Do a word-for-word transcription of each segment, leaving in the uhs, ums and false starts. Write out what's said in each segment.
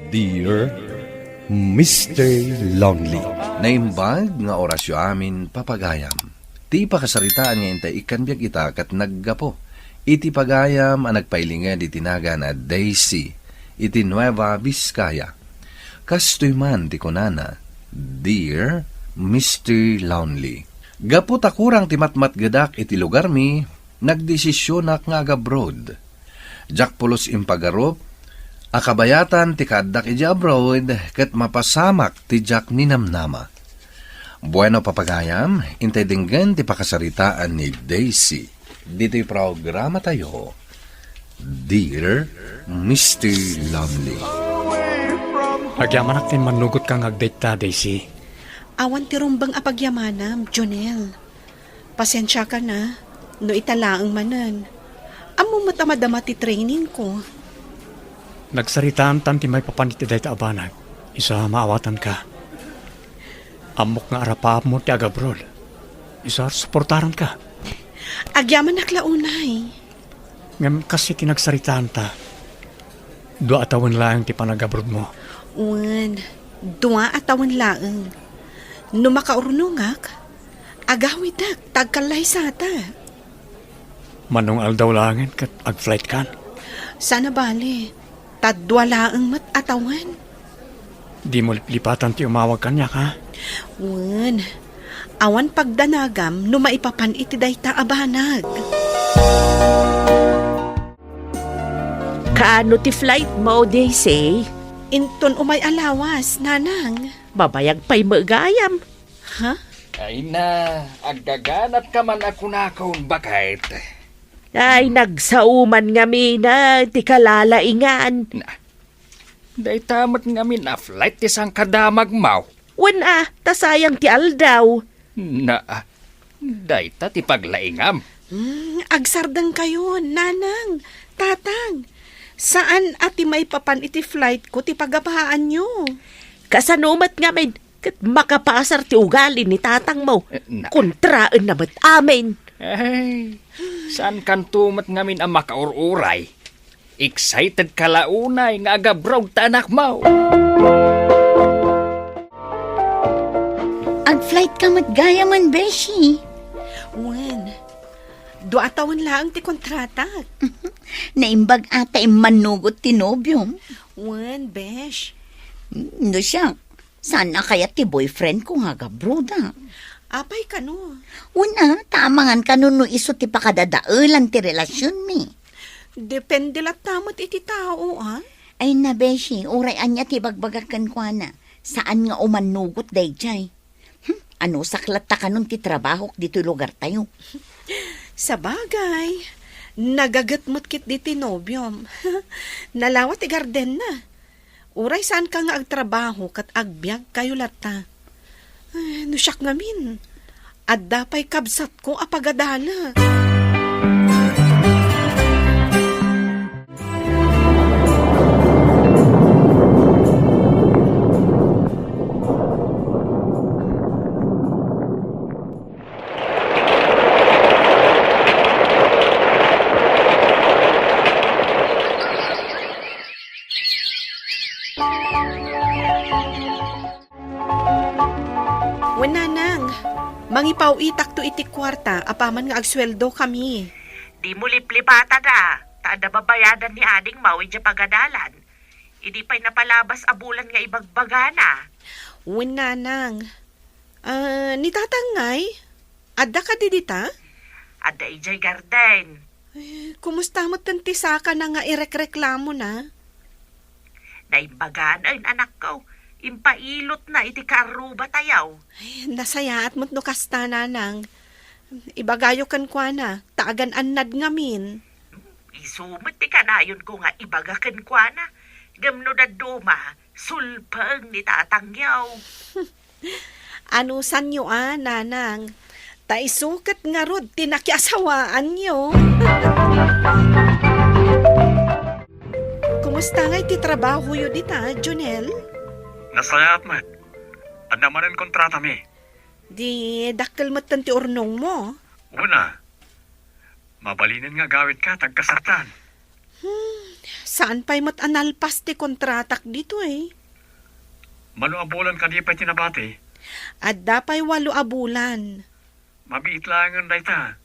Dear Mister Lonely. Naimbag nga orasyo amin, papagayam. Ti pakasaritaan nga intay ikkan biag ita ket naggapu iti pagayam a nagpailinged iti nagan a Daisy iti Nueva Vizcaya. Kastoy man ti kunana, "Dear Mister Lonely, gapu ta kurang ti matmatgedak iti lugarmi, nagdesisionak nga agabroad. Diak pulos impagarup a kabayatan ti kaaddak idiay abroad ket mapasamak ti diak ninamnama." Bueno, papagayam, intay denggen ti pakasaritaan ni Daisy ditoy programatayo, Dear Mister Lonely. Agyamanak ti immannugotka nga agdayta, Daisy. Awan ti rumbeng a pagyamanam, Jonel. Pasensiakan a, no ita laeng manen. Ammom met a madama ti training ko. Nagsaritaantan ti maipapan iti dayta a banag. Isu a maawatanka. Ammok nga arapaapmo ti agabroad. Isu a suportaranka. Agyamanak la unay. Ngem kas iti nagsaritaanta, dua a tawen laeng ti panagabroadmo. Wen, dua a tawen laeng. No makaurnongak, agawidek ta agkallaysata. Mano nga aldaw laengen ket agflightkan? Saan a bale, ta dua laeng met a tawen. Dimo liplipatan ti umawag kaniak, ha? Wen, awan pagdanagam no maipapan iti dayta a banag. Kaano ti flightmo, Daisy? Inton umay a lawas, nanang. Mabayag pay met gayam. Ha? Ay na, aggaganatka man a kunakon, baket. Ay, nagsao man ngamin a ti kalalaingan. Na, dayta met ngamin a flight ti sangkadamagmo. Wen a, ta sayang ti aldaw. Na, dayta ti paglaingam. Hmm, agsardengkayon, nanang, tatang. Saan a ti maipapan iti flight ko ti pagabaanyo. Kasano met ngamin, ket makapasar ti ugali ni tatangmo. Eh, na- Kontraenna met amin. Ay, saankanto met ngamin a makaur-uray. Excited ka la unay nga agabroad ta anakmo. Agflight ka met gayamen, beshi. Wen, dua a tawen laeng ti kontratak. Naimbag a ta immannugot ti nobiom. Wen, besh. No siak, saan a kayat ti boyfriend ko nga agabroad a? Apay kano? Wen a, ta amangan kano no isu ti pakadadaelan ti relasionmi. Depende latta met iti tao, a? Ay na, beshi, uray ania ti ibagbagak kenkuana, saan nga umannugot daydiay. Hmm, anusak latta kanon ti trabahok ditoy lugartayo. Sabagay, nagaget met ketdi ti nobiom. Nalawa ti gardenna. Uray saanka nga agtrabaho ket agbiagkayo latta. Eh, no siak ngamin, adda pay kabsatko a pagadalek. Wen, nanang, mangipaw-itakto iti kuarta apaman nga agsueldo kami. Dimo liplipatan a, ta adda babayadan ni adingmo idiay pagadalan. Idi pay napalabas a bulan nga ibagbagana. Wen, nanang. Ah, ni tatang ngay? Adda kadi dita? Adda idiay garden. Eh, kumusta met ti sakana nga irekreklamona? Naimbaganen, anakko. Impailotna iti karrubatayo. Ay, nasayaat met no kasta, nanang. Ibagayo kenkuana, ta agan-annad ngamin. Isu met ti kanayonko nga ibaga kenkuana. Ngem no dadduma, sulpeng ni tatangyo. Anusanyo a, nanang. Ta isu ket ngarud ti nakiasawaanyo. Kumusta ngay ti trabahoyo dita, Jonel? Nasayaat met. Adda manen kontratami. Di dakkel metten ti urnongmo? Wen a. Mabalinen nga agawitka ta agkasartan. Hmm, Saan pay met a nalpas ti kontratak ditoy? Mano a bulan kadi pay ti nabati? Adda pay walo a bulan. Mabiit laengen dayta.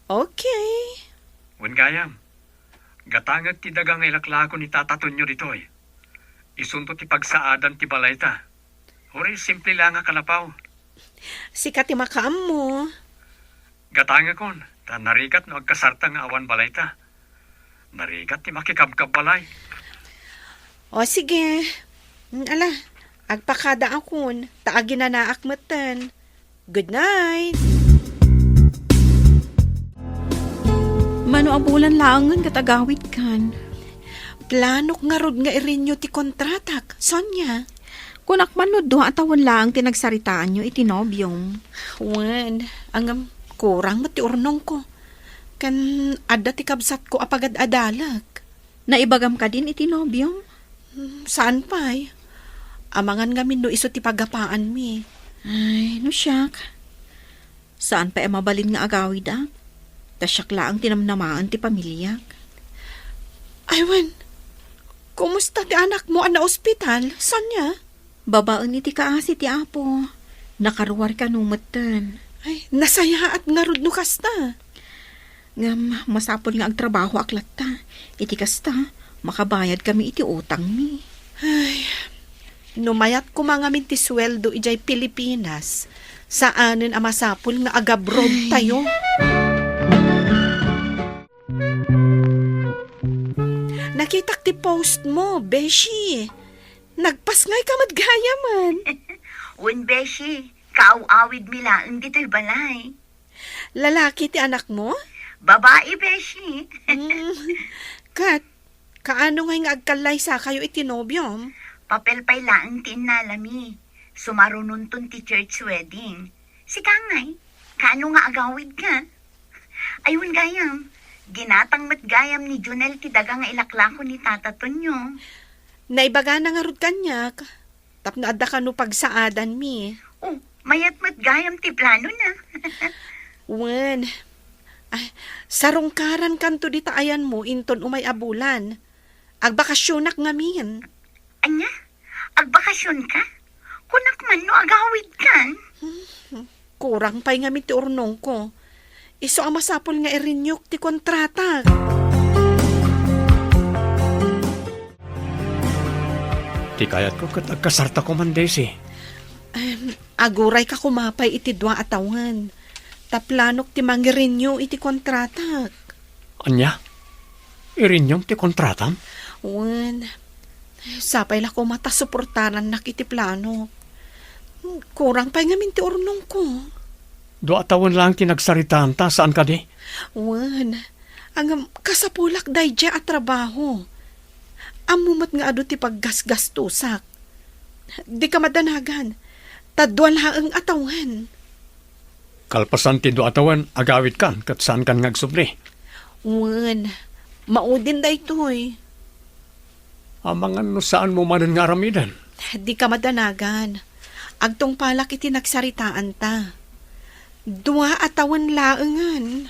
Okay. Wen gayam, gatangek ti daga nga ilaklako ni Tata Tonyo ditoy. Isunto ti pagsaadan ti balayta. Uray simple la nga kalapaw. Sika ti makaammo. Gatangekon, ta narigat no agkasarta nga awan balayta. Narigat ti makikabkabbalay. O, sige. Mm, ala, agpakadaakon, ta aginanaak metten. Good night. Mano a bulan laengen ket agawidkan? Planok ngarud nga i-renew ti kontratak, Sonia. Kunak man no dua a tawen laeng ti nagsaritaanyo iti nobiom. Wen, ngem kurang met ti urnongko. Ken adda ti kabsatko a pagad-adalek. Naibagam kadin iti nobiom? Hmm, saan pay? Amangan ngamin no isu ti pagapaanmi. Ay, no siak. Saan pay a mabalin nga agawidak? Ta siak laeng ti namnamaen ti pamiliak. Ay, wen, kumusta ti anakmo a naospital, Sonia? Babaen iti kaasi ti Apo. Nakaruar kano metten. Ay, nasayaat ngarud no kasta. Ngem masapul nga agtrabahoak latta. Iti kasta, makabayadkami iti utangmi. Ay, no mayat koma ngamin ti sueldo idiay Pilipinas, saanen a masapul nga agabroad tayo. Nakitak ti post mo, Beshi. Nagpasngay ka met gayamen. Wen, Beshi, kaaw-awidmi laeng ditoy balay. Lalaki ti anakmo? Babai, Beshi. Mm. Ket, kaano ngay nga agkallaysakayo iti nobiom? Papel pay laeng ti innalami. Sumarunonton ti church wedding. Sika ngay, kaano nga agawidka? Ay, wen gayam, ginatang met gayam ni Junel ti daga nga ilaklako ni Tata Tonyo. Naibagana ngarud kaniak, tapno adda kano pagsaadanmi. Oh, mayat met gayam ti planona. Wen. Ay, sarungkarankanto dita ayanmo inton umay a bulan. Agbakasionak ngamin. Ania? Agbakasionka? Kunak man no agawidkan. Hmm, kurang pay ngamin ti urnongko. Isu a masapul nga i-renew ti kontratak. Ti kayatko ket agkasartako man, Daisy. Em, agurayka koma pay iti dua a tawen. Ta planok ti mangi-renew iti kontratak. Ania? I-renew ti kontratam? Wen, sapay la koma ta suportarannak iti planok. Kurang pay ngamin ti urnongko. Dua a tawen laeng ti nagsaritaanta, saan kadi? Wen, ngem kasapulak daydiay a trabaho. Ammo met nga adu ti paggasgastosak. Dika madanagan, ta dua laeng a tawen. Kalpasan ti dua a tawen, agawidkan ket saankan nga agsubli. Wen, maudin daytoy. Amangan no saanmo manen nga aramiden. Dika madanagan. Agtungpalak iti nagsaritaanta. Dua a tawen laengen.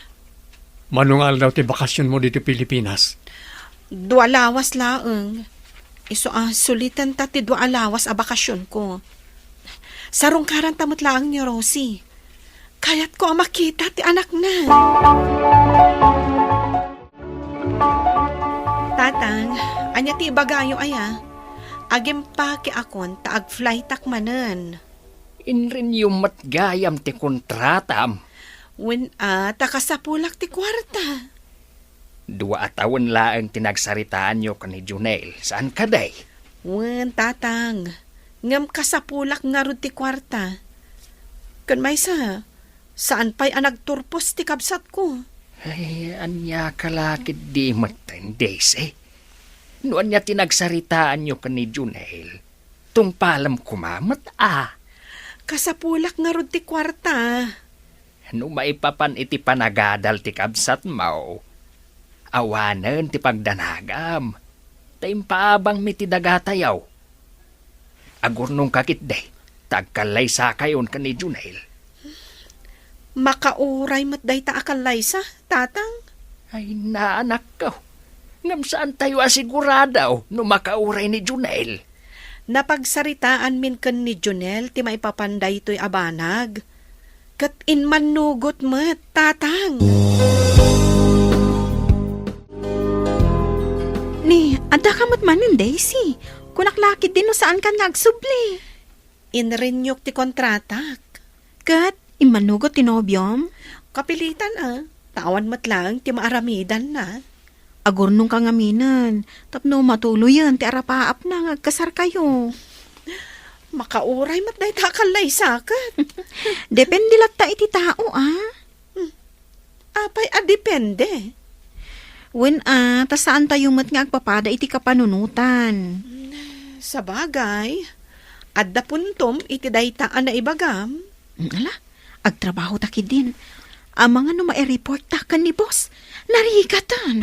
Mano nga aldaw ti bakasionmo ditoy Pilipinas? Dua lawas laeng. Isu a, sulitenta ti dua a lawas a bakasionko. Sarungkaranta met laeng ni Rosie. Kayatko a makita ti anakna. Tatang, ania ti ibagayo aya? Agimpakeakon ta agflightak manen. Inrenew met gayam ti kontratam. Wen a, ta kasapulak ti kuarta. Dua a tawen laeng ti nagsaritaanyo ken ni Junel, saan kadi? Wen, Tatang. Ngem kasapulak ngarud ti kuarta. Ken maysa, saan pay a nagturpos ti kabsatko. Ay, ania ka la ketdi metten, Daisy? No ania ti nagsaritaanyo ken ni Junel, tungpalem koma met a. Kasapulak ngarud ti kuarta. No maipapan iti panagadal ti kabsatmo, awanen ti pagdanagam, ta impaabangmi ti dagatayo. Agurnongka ketdi, ta agkallaysakayon ken ni Junel. Makauray met dayta a kallaysa, Tatang? Ay, naanakko. Ngem saantayo a sigurado no makauray ni Junel. Napagsaritaanmin ken ni Junel ti maipapan daytoy a banag. Ket immannugot met, Tatang. Ni, adda ka met manen, Daisy. Kunak la ketdi no saankan nga agsubli. Inrenew ti kontratak. Ket immannugot ti nobiom? Kapilitan a, ta awan met laeng ti maaramidanna. Agurnongka ngaminen, tapno matuloyen ti arapaapna nga agkasarkayo. Makauray met dayta a kallaysaket. Depende latta iti tao, a. Hmm. Apay a depende? Wen a, ta saantayo met nga agpapada iti kapanunotan. Sabagay, adda puntom iti dayta a naibagam. Mm, ala, agtrabaho ta ketdin. Amangan no maireport ta ken ni boss. Narigatan.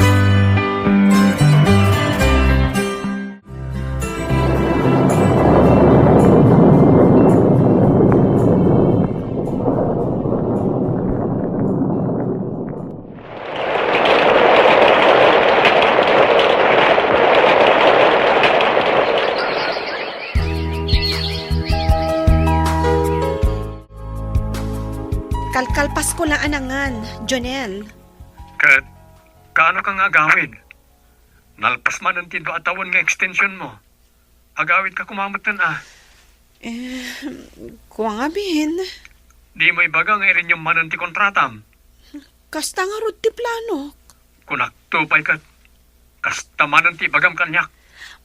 Kalkalpasko la a nangan, Jonel. Ket, kaano ka nga agawid? Nalpas manen ti dua a tawen nga extension mo. Agawid ka koma metten a. Eh, kua ngamin. Di mo ibaga nga irenew manen ti kontratam? Kasta ngarud ti planok. Kunakto pay ket, kasta manen ti ibagam kaniak.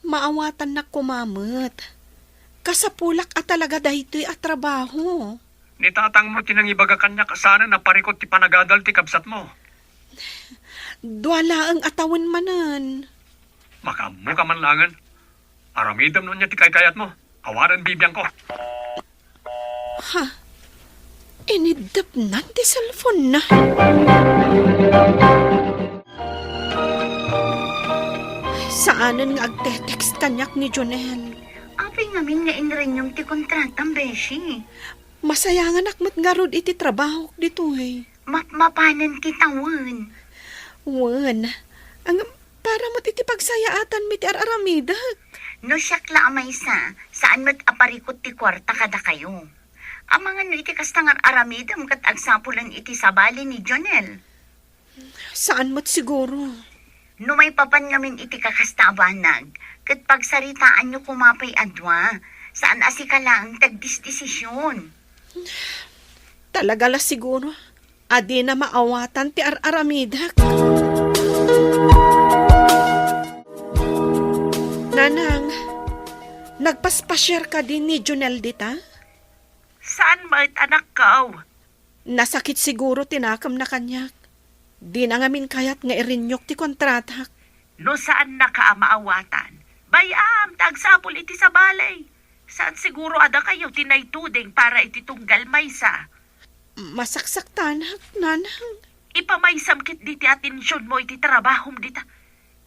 Maawatannak koma met. Kasapulak a talaga daytoy a trabaho. Ni tatangmo ti nangibaga kaniak a saanen a parikut ti panagadal ti kabsatmo. Dua laeng a tawen manen. Makaammo ka man laengen. Aramidem no ania ti kaykayatmo. Awanen bibiangko. Ha? Iniddepnan ti cellphone-na. Saanen nga agte-text kaniak ni Jonel. Apay ngamin nga inrenew ti kontratam, beshi? Masayanganak met ngarud iti trabahok ditoy. Mapmapanen ti tawen. Wen, ang para met iti pagsayaatanmi ti ar-aramidek. No siak la a maysa, saan met a parikut ti kuarta kadakayo. Amangan no iti kasta nga ar-aramidem ket agsapulen iti sabali ni Jonel. Saan met siguro. No maipapan ngamin iti kakasta a banag, ket pagsaritaanyo koma pay a dua, saan a sika laeng ti agdisdesisyon. Talaga la siguro a dina maawatan ti ar-aramidek. Nanang, nagpaspasiar kadi ni Jonel dita? Saan met, anakko? Nasakit siguro ti nakemna kaniak. Dina ngamin kayat nga irenew ti kontratak. No saannaka a maawatan, bay-am ta agsapul iti sabali. Saan siguro a dakayo ti naituding para iti tunggal maysa. Masaksaktanak, Nanang. Ipamaysam ketdi ti atensionmo iti trabahom dita.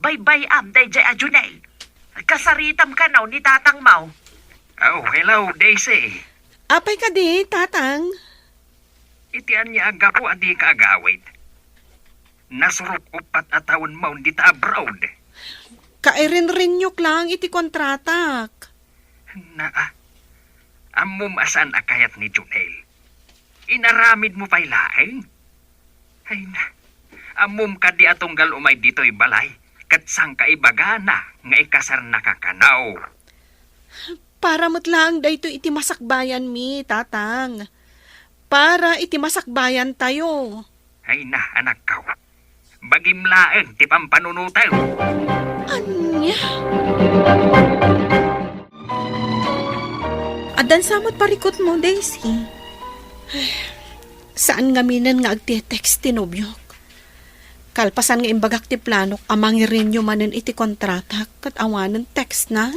Baybay-am daydiay a Junel. Kasaritam kano ni tatangmo. Oh, hello, Daisy. Apay kadi, Tatang? Iti ania a gapu a dika agawid? Nasurok uppat a tawenmo dita abroad. Kairenrenew laeng iti kontratak. Naa, ammom a saan a kayat ni Junel. Inaramidmo pay laeng? Ay na, ammom kadi a tunggal umay ditoy balay, ket saan ka ibagana nga ikasarnaka kano? Para met laeng daytoy iti masakbayanmi, Tatang. Para iti masakbayantayo. Ay na, anakko. Bagim laeng ti pampanunotem. Ania? Addan sa met parikutmo, Daisy? Ay, saan ngaminen nga agte-text ti nobiok. Kalpasan nga imbagak ti planok a mangirenew manen iti kontratak ket awanen text na.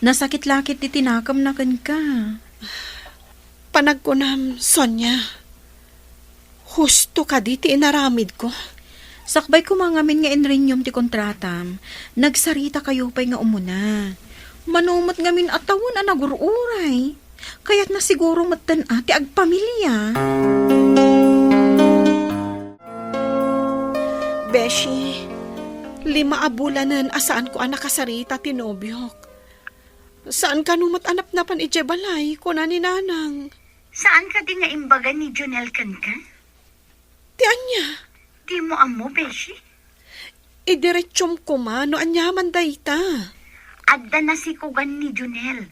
Nasakit la ketdi ti nakemna kenka. Panagkunam, Sonia, husto kadi ti inaramidko? Sakbay koma ngamin nga inrenewm ti kontratam, nagsaritakayo pay nga umuna. Mano met ngamin a tawen a nagur-uray. Kayatna siguro metten a ti agpamilia. Beshi, Lima a bulanen a saanko a nakasarita ti nobiok. Saan kano met a napnapan idiay balay, kuna ni Nanang. Saan kadi nga imbaga ni Jonel kenka? Ti ania? Dimo ammo, beshi? Idiretsum koma no aniaman dayta. Adda nasikogan ni Jonel.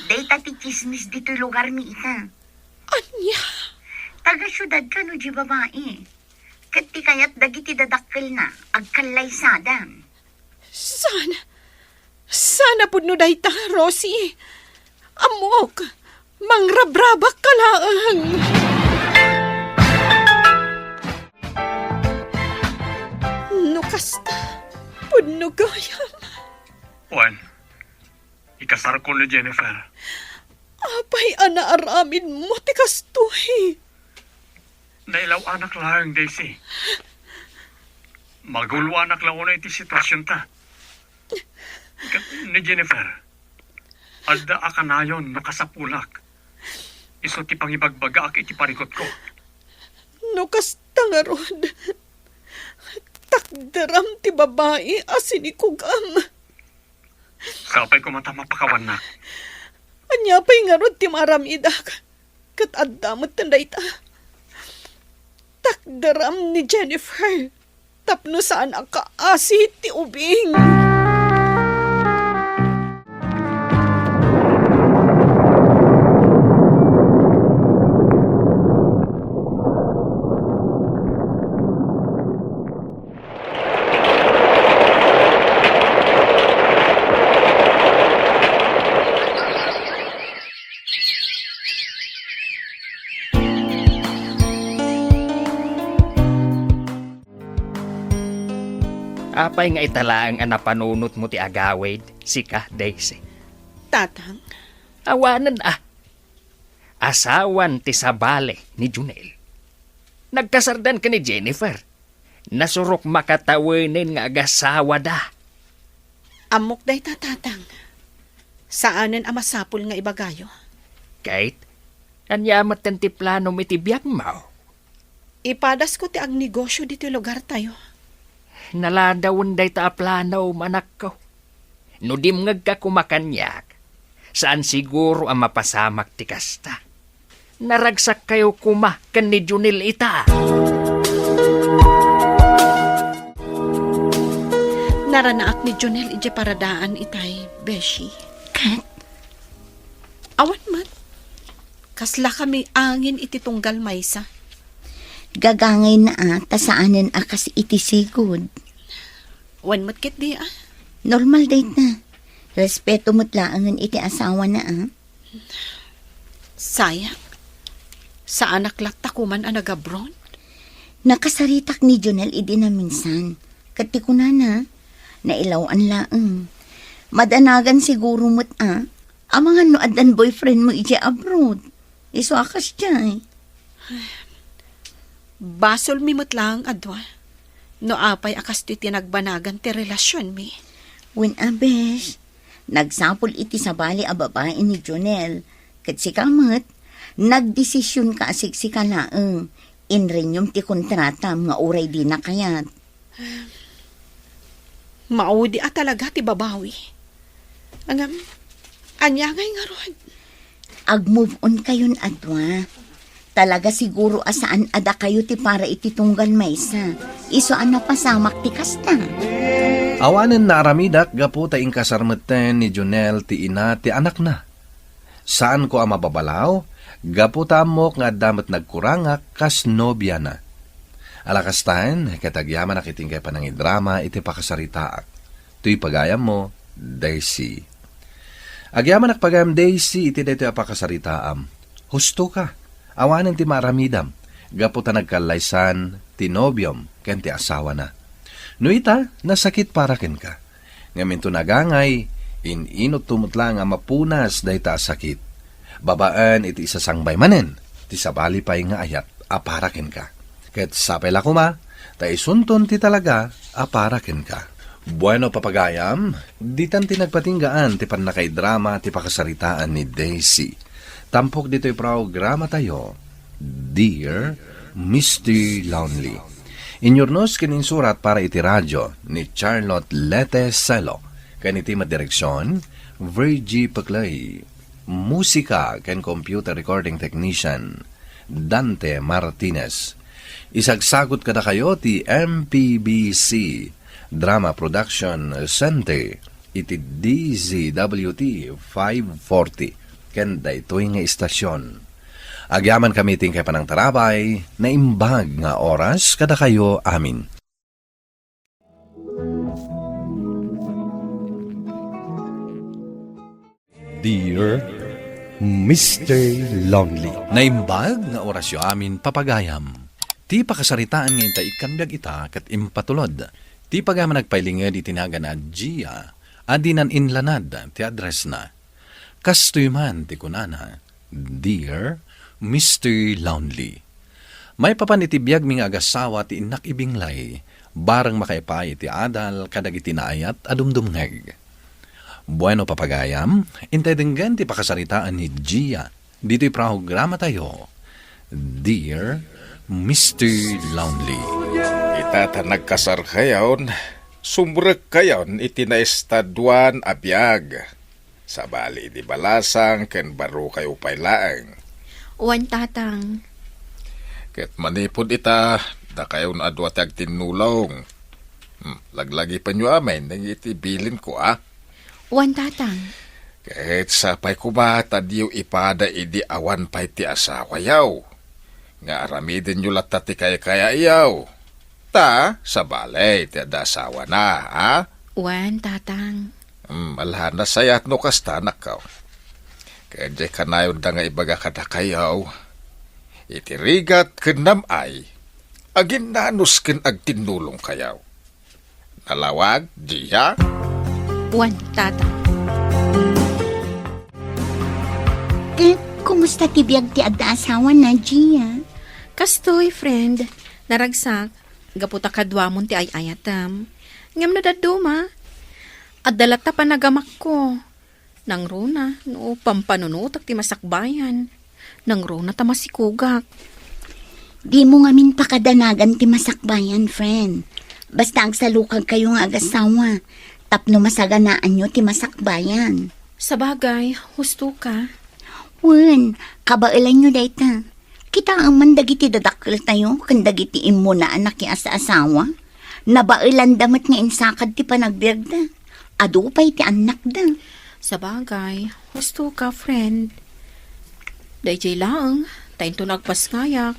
Dayta ti tsismis ditoy lugarmi ita. Ania? Taga-siudad kano di babai. Ket ti kayat dagiti dadakkelna, agkallaysadan. Saan? Saan a pudno dayta, Rosie? Ammok, mangrabrabak ka laeng. No kasta, pudno gayam. Juan, ikasarko ni Jennifer. Apay a naaramidmo ti kastoy? Nailaw-anak laeng, Daisy. Maguloanak la unay iti situasionta. Ket ni Jennifer, adda a kanayon no kasapulak. Isu ti pangibagbagaak iti parikutko. No kasta ngarud, takderam ti babai a sinikogam. Sapay koma ta mapakawannak. Ania pay ngarud ti maaramidak? Ket adda met dayta. Takderam ni Jennifer tapno saan a kaasi ti ubing. Apay nga ita laeng a napanunotmo ti agawid, sika, Daisy? Tatang? Awanen a. Asawan ti sabali ni Junel. Nagkasardan ken ni Jennifer. Nasurok makatawenen nga agasawada. Ammok dayta, Tatang. Saanen a masapul nga ibagayo. Kate, ania metten ti planom iti biagmo? Ipadasko ti agnegosio ditoy lugartayo. Naladawen dayta a planom, anakko. No dimngegka koma kaniak, saan siguro a mapasamak ti kasta. Naragsakkayo koma ken ni Junel ita. Naranaak ni Junel idiay paradaan itay, beshi. Ket? Awan met. Kasla kami angin iti tunggal maysa. Gagangayna a, ta saanen a kas iti sigud. Wen met ketdi a. Normal dayta. Respeto met laengen iti asawana a. Sayang. Saanak latta koman a nag-abroad? Nakasaritak ni Jonel idi naminsan. Ket ti kunana, nailaw-an laeng. Madanagan siguro met a. Amangan no addan boyfriend mo idiay abroad. Isu a kasdiay. Basolmi met laeng a dua. No apay a kastoy ti nagbanagan ti relasionmi. Wen a, besh, nagsapul iti sabali a babai ni Jonel. Ket sika met, nagdesisionka a siksika laeng. Inrenew ti kontratam nga uray dina kayat. Maudi a talaga ti babawi. Ngem, ania ngay ngarud? Ag-move on kayon a dua. Talaga siguro a saan a dakayo ti para iti tunggal maysa. Isu a napasamak ti kasta. Awanen naaramidak gapu ta inkasar metten ni Jonel ti ina ti anakna. Saanko a mababalaw, gapu ta ammok nga adda met nagkurangak kas nobiana. Ala kastaen, ket agyamanak iti inkay panangidrama iti pakasaritaak. Toy pagayammo, Daisy. Agyamanak pagayam, Daisy, iti daytoy a pakasaritaam. Husto ka. Awanen ti maaramidam, gapu ta nagkallaysan ti nobiom ken ti asawana. No ita, nasakit para kenka. Ngem inton agangay, in-inutto met laeng a mapunas dayta a sakit. Babaen iti isasangbay manen ti sabali pay nga ayat a para kenka. Ket sapay la koma, ta isunton ti talaga a para kenka. Bueno, papagayam, ditan ti nagpatinggaan ti pannakaidrama ti pakasaritaan ni Daisy. Tampok ditoy programatayo, Dear Mister Lonely. Inyurnos ken insurat para iti radio ni Charlotte Lete Celo, ken iti madireksion, Virgie Peclay. Musika ken computer recording technician, Dante Martinez. Isagsagut kadakayo ti M P B C Drama Production Center iti D Z W T five forty ken daytoy nga istasion. Agyamankami ti inkay panangtarabay, naimbag nga oras kadakayo amin. Dear Mister Lonely. Naimbag nga orasyo amin, papagayam. Ti pakasaritaan nga intay ikkan biag ita ket impatulod. Ti pagayam a nagpailinged iti nagan a Gia a dinan inlanad ti addressna. Kastoy man ti kunana, "Dear Mister Lonely, maipapan iti biagmi nga agasawa ti innak ibinglay, bareng makaipay iti adal kadagiti naayat a dumdumngeg." Bueno, papagayam, intay denggen ti pakasaritaan ni Gia ditoy programatayo, Dear Mister Lonely. Ita ta nagkasarkayon, sumrekkayon iti naestaduan a biag. Sabali idi balasang ken barukayo pay laeng. Wen, Tatang. Ket manipud ita, dakayon a dua ti agtinnulong. Hmm, laglagipenyo amin dagiti bilinko, a? Wen, Tatang. Ket sapay koma ta diyo ipada idi awan pay ti asawayo, nga aramidenyo latta ti kaykayayo. Ta, sabali ti adda asawana, a? Wen, Tatang. Hmm, ala, nasayaat no kasta, anakko. Ket diay kanayonda nga ibaga kadakayo, iti rigat ken nam-ay, aginnanos ken agtinnulongkayo. Nalawag, Gia? Wen, Tatang. Ket kumusta ti biag ti adda asawana, Gia? Kastoy, friend. Naragsak, gapu ta kaduamon ti ay-ayatem. Ngem no dadduma, adda latta panagamakko. Nangruna no pampanunotak ti masakbayan. Nangruna ta masikogak. Dimo ngamin pakadanagan ti masakbayan, friend. Basta agsalukagkayo nga agasawa, tapno masaganaanyo ti masakbayan. Sabagay, husto ka. Wen, kabaelanyo dayta. Kitaem man dagiti dadakkeltayo ken dagiti immuna a nakias-asawa. Nabaelanda met nga insakad ti panagbiagda. Adu pay ti annakda. Sabagay, husto ka, friend. Daydiay laeng, ta inton agpasngayak,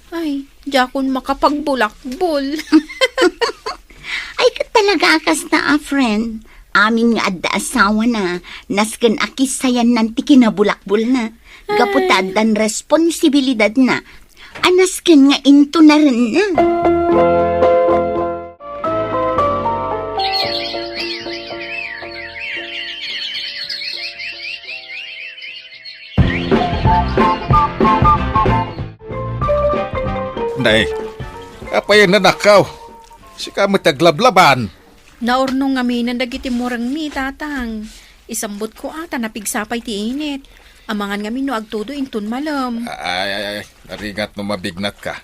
ay, diakon makapagbulakbol. Ay, ket talaga a kasta a friend. Amin nga adda asawana, nasken a kissayannan ti kinabulakbolna. Gapu ta addan responsibilidadna a nasken nga intunarenna. Nay, apayen, anakko? Sika met ti aglablabaan. Naurnong ngaminen dagiti murengmi, Tatang. Isambutko a ta napigsa pay ti init. Amangan ngamin no agtudo inton malem. Ay, ay, ay, narigat no mabignatka.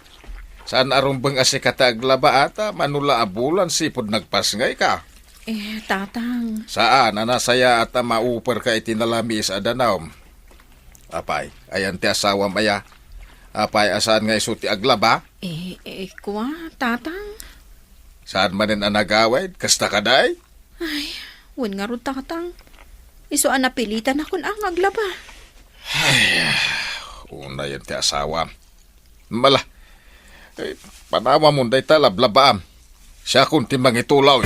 Saan a rumbeng a sika ti aglaba a ta mano la a bulan sipud nagpasngayka. Eh, Tatang. Saan a nasayaat a mauperka iti nalamiis a danum. Apay, ayan ti asawam aya? Apay a saan nga isu ti aglaba? Eh, eh, kua, Tatang. Saan manen a nagawid? Kasta kadi? Ay, wen ngarud, Tatang. Isu a napilitanakon a nga aglaba. Ay, unayen ti asawam. Mala, eh, panawamon dayta lablabaam. Siakon ti mangitulong.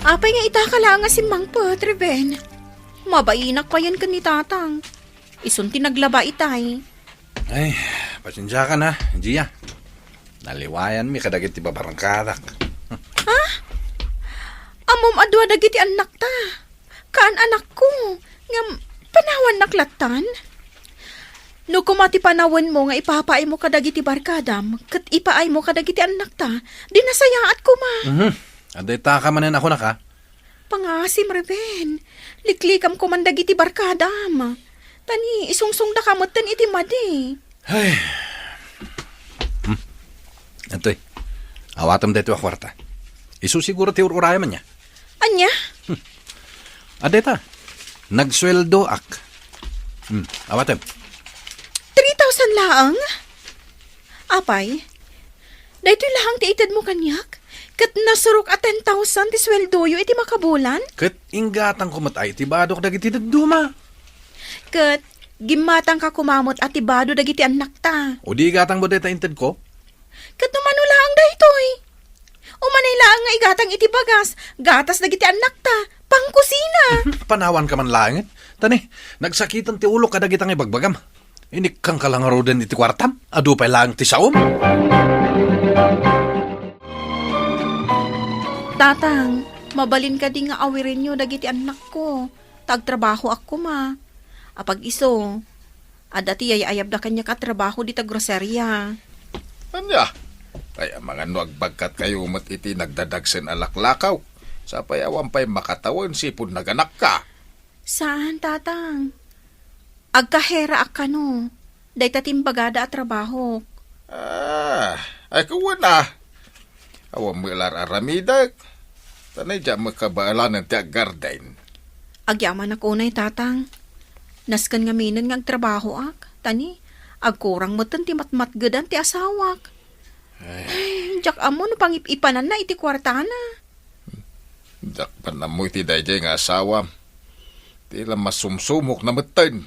Apay nga itaka laeng a simmangpet, Ruben? Mabainak payen ken ni Tatang. Isun ti naglaba itay. Ay, pasensiakan a, Gia. Naliwayanmi kadagiti babarkadak. Ha? Ammom a dua dagiti annakta. Kaan anakko, ngem panawannak lattan? No koma ti panawenmo nga ipapaaymo kadagiti barkadam ket ipaaymo kadagiti annakta, di nasayaat koma. Mhm. Adda itaka manen a kunak a. Pangasim, Ruben. Liklikamko man dagiti barkadam. Ta ni, isungsongdaka metten iti madi. Ay. Hmm. Antoy, awatem daytoy a kuarta. Isu siguro ti ur-urayam ania. Ania? Hmm. Adda ita, nagsueldoak. Hmm, awatem. Three thousand laeng? Apay, daytoy laeng ti itedmo kaniak? Ket nasurok a ten thousand ti sueldoyo iti makabulan? Ket inggatangko met ay ti badok dagiti dadduma. Ket gimmatangka koma met a ti bado dagiti annakta. O di igatangmo dayta intedko? Ket no mano laeng daytoy? Umanay laeng nga igatang iti bagas, gatas dagiti annakta, pangkusina. Panawanka man laengen. Ta ni, nagsakiten ti ulok kadagita nga ibagbagam. Inikkangka la ngaruden iti kuartam? Adu pay laeng ti saom? Tatang, mabalin kadi nga awirenyo dagiti annakko, ta agtrabahoak koma. Apag isu, adda ti yayayabda kaniak a trabaho dita groceria. Ania? Ay, amangan no agbagkatkayo met iti nagdadagsen a laklakaw. Sapay awan pay makatawen sipud naganakka. Saan, Tatang. Agkaheraak kano. Dayta ti imbagada a trabahok. Ah, ay, kuwen a. Awan met la ar-aramidek. Ta ni, diak met kabaelanen ti aggarden. Agyamanak unay, Tatang. Nasken ngaminen nga agtrabahoak. Ta ni, agkurang metten ti matmatgedan ti asawak. Ay. Ay, diak ammo no pangip-ipananna iti kuartana. Diak man ammo iti daydiay nga asawam. Ti la masumsumokna metten.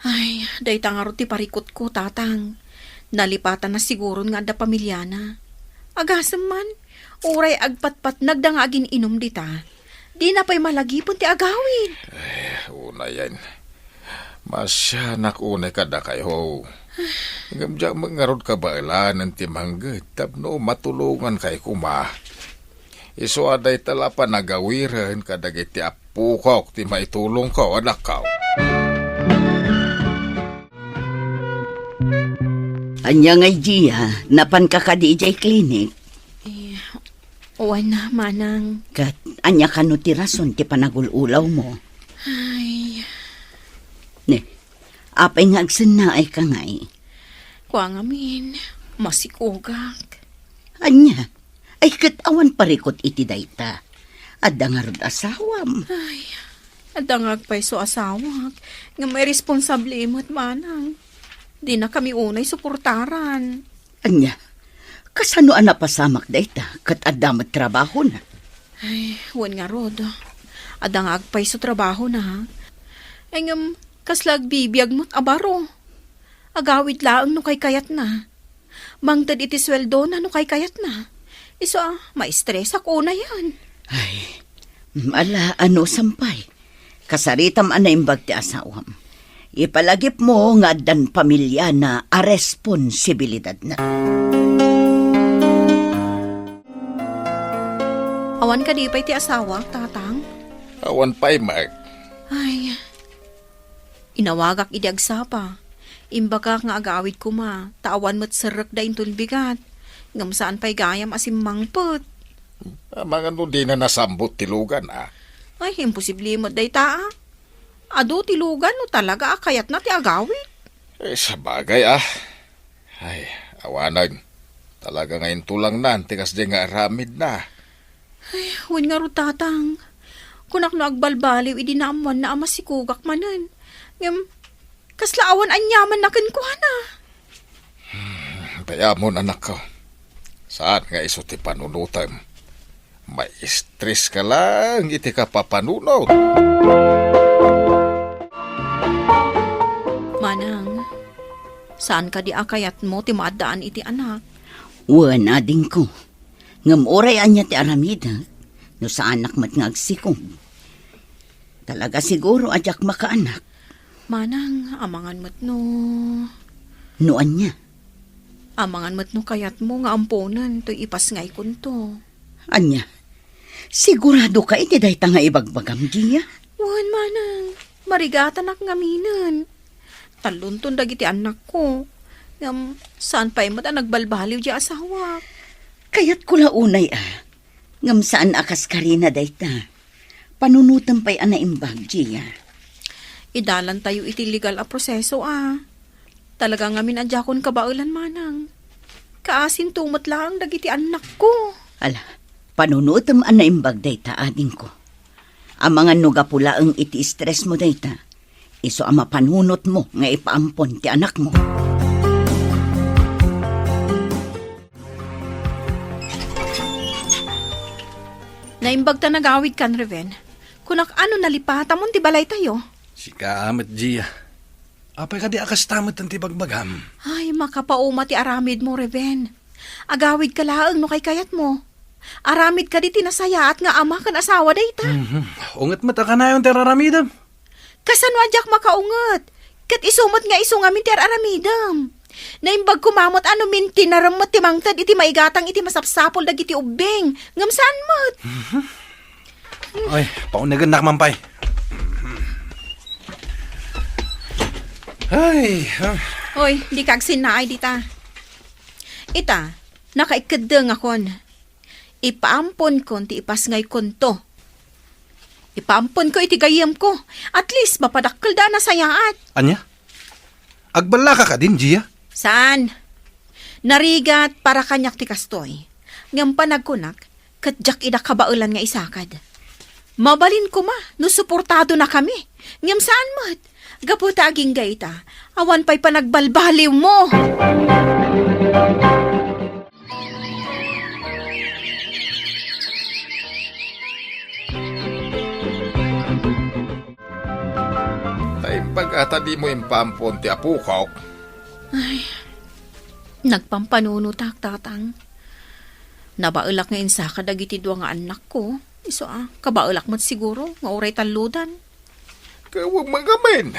Ay, dayta ngarud ti parikutko, Tatang. Nalipatanna siguron nga adda pamiliana. Agasem man, uray agpatpatnagda nga agin-inum dita, dina pay malagipen ti agawid. Ay, unayen. Masianak unay kadakayo. Ngem diak met ngarud kabaelanen ti mangngeg tapno matulongankay koma. Isu a dayta la panagawiren kadagiti appokok ti maitulongko, anakko. Ania ngay, Gia? Napanka kadi idiay klinik? Eh, wen, Manang. Ket ania kano ti rason ti panagul-ulawmo? Ay. Ne, apay nga agsennaayka ngay? Kua ngamin, masikogak. Ania? Ay, ket awan parikut iti dayta. Adda ngarud asawam. Ay, adda nga agpayso asawak, ngem irresponsable met, Manang. Dinakami unay suportaran. Ania? Kasano a napasamak dayta ket adda met trabahona? Ay, wen ngarud. Adda nga agpayso trabahona, ha? Ay, ngem, kasla agbibiag met a baro. Agawid laeng no kaykayatna. Mangted iti sueldona no kaykayatna. Isu a, maestresak unayen. Ay, ala, ano, sampay. Kasaritam a naimbag ti asawam. Ipalagipmo nga addan pamiliana a responsibilidadna. Awan kadi pay ti asawak, Tatang? Awan pay, Mak. Ay, inawagak idi agsapa. Imbagak nga agawid koma, ta awan met serrekda inton bigat. Ngem saan pay gayam a simmangpet. Amangan no dina nasambot ti lugan, a? Ay, imposible met dayta, a. Adu ti lugan no talaga a kayatna ti agawid. Eh, sabagay, a. Ay, awanen. Talaga nga intulangnan ti kasdiay nga aramidna. Ay, wen ngarud, Tatang. Kunak no agbalbaliw idi naammoanna a masikogak manen. Ngem, kasla awan aniamanna kenkuana. Hmm, dayamon, anakko. Saan nga isu ti panunotem? Maistreska laeng iti kapapanunot. Manang, saan kadi a kayatmo ti maaddaan iti anak? Wen, adingko. Ngem uray ania ti aramidek, no saanak met nga agsikog, talaga siguro a diak makaanak. Manang, amangan met no... No ania? Amangan met no kayatmo nga amponen toy ipasngaykonto. Ania? Sigurado ka iti dayta nga ibagbagam, Gia? Wen, Manang. Marigatanak ngaminen. Tallonton dagiti annakko. Ngem, saan pay met a nagbalbaliw di asawak. Kayatko la unay, a. Ngem saan a kaskarina dayta. Panunotem pay a naimbag, Gia. Idalantayo iti legal a proseso a. Talaga ngamin a diakon kabaelan, manang. Kaasinto met laeng dagiti annakko. Ala, panunotem a naimbag dayta, adingko. Amangan no gapu laeng iti stress mo dayta, isu a mapanunotmo nga ipaampon ti anakmo. Naimbag ta nagawidkan, Reven. Kunak, ano, nalipatamon ti balaytayo? Sika met, Gia. Apay kadi a kasta met ti bagbagam? Ay, makapauma ti aramidmo, Reven. Agawidka laeng no kaykayatmo. Aramid kadi ti nasayaat nga ama ken asawa dayta. Mhm. Unget met a kanayon ti ar-aramidem. Kasano a diak makaunget? Ket isu met nga isu ngamin ti ar-aramidem. Naimbag koma met a no mintinarem met ti mangted iti maigatang iti masapsapul dagiti ubbing. Ngem saan met. Mhm. Oy, paunegennak man pay. Ay, ah. Oy, dika agsinnaay dita. Ita, nakaikeddengakon. Ipaamponko ti ipasngaykonto. Ipaamponko iti gayyemko. At least, mapadakkelda a nasayaat. Ania? Agballaka kadin, Gia? Saan? Narigat para kaniak ti kastoy. Ngem panagkunak, ket diak ida kabaelan nga isakad. Mabalin koma no suportadonakami. Ngem saan met. Gapu ta agingga ita, awan pay panagbalbaliwmo. Naimbag a ta dimo impaampon ti apokok. Ay, nagpampanunotak, Tatang. Nabaelak nga insaka dagiti dua nga annakko. Isu a, kabaelak met siguro nga uray tallodan. Kawen, mangamin.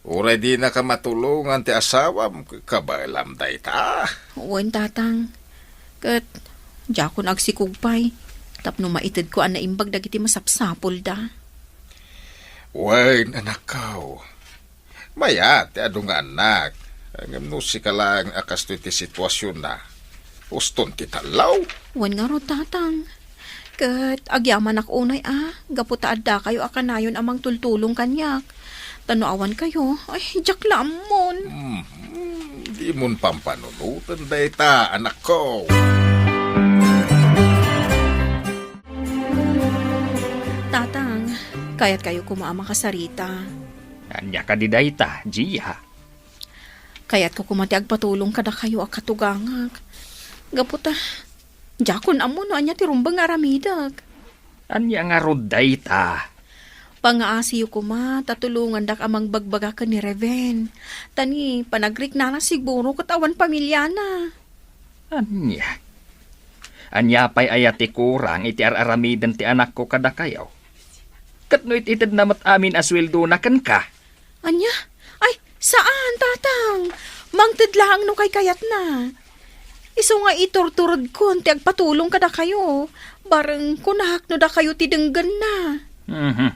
Uray dinaka matulongan ti asawam, kabaelam dayta. Wen, Tatang. Ket, diakon agsikog pay, tapno maitedko a naimbag dagiti masapsapulda. Wen, anakko. Mayat ti adu nga annak. Ngem no sika laeng a kastoy ti situasionna, uston ti tallo. Wen ngarud, Tatang. Ket agyamanak unay a, gapu ta addakayo a kanayon a mangtultulong kaniak. Ta no awan kayo, ay, diak la ammon. Hmm, dimon pampanunoten dayta, anakko. Tatang, kayat kayo koma a makasarita. Ania kadi dayta, Gia? Kayatko koma ti agpatulong kadakayo a katugangak. Gapu ta, diakon ammo no ania ti rumbeng nga aramidek. Ania ngarud dayta? Pangaasiyo koma ta tulongandak a mangbagbaga ken ni Reven. Ta ni panagriknana siguro ket awan pamiliana. Ania? Ania pay aya ti kurang iti ar-aramiden ti anakko kadakayo? Ket no it-itedna met amin a sueldona kenka? Ania? Ay, saan, Tatang. Mangted laeng no kaykayatna. Isu nga iturturedkon ti agpatulong kadakayo. Bareng kunak no dakayo ti denggenna. Mhm.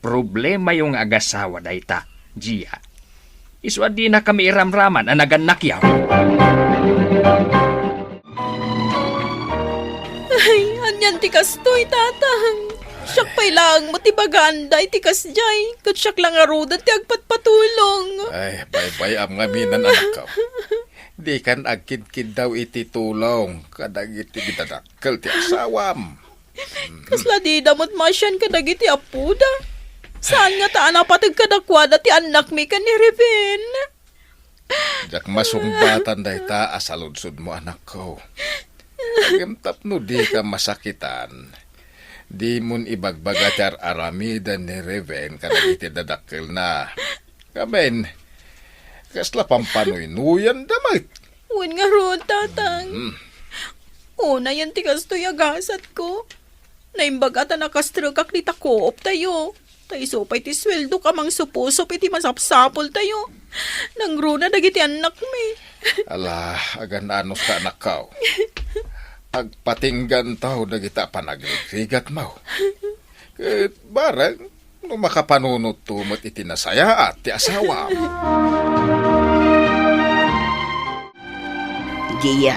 Problemayo nga agasawa dayta, Gia. Isu a dinakami iramraman a nagannakyo. Ay, anian ti kastoy, Tatang? Siak pay laeng met ti bagaanda iti kasdiay, ket siak la ngaruden ti agpatpatulong. Ay, baybay-am ngamin, anakko. Dikan agkidkiddaw iti tulong kadagiti didadakkel ti asawam. Kasla dida met maasian kadagiti appoda. Saan ngata a napateg kadakuada ti annakmi ken ni Reven? Diak masungbatan dayta a saludsodmo, anakko. Ngem tapno dika masakitan, dimon ibagbaga ti ar-aramiden ni Reven kadagiti dadakkelna. Ngamin, kasla pampanuynuyanda met. Wen ngarud, Tatang. Mm. Unayen ti kastoy a gasatko. Naimbag a ta nakastrekak dita kooptayo. Ta isu pay ti sueldok a mangsupusup iti masapsapultayo. Nangruna dagiti annakmi. Ala, agan-anos ta, anakko. Agpatingganto dagita a panagrigrigatmo. Ket bareng no makapanunotto met iti nasayaat ti asawam. Gia,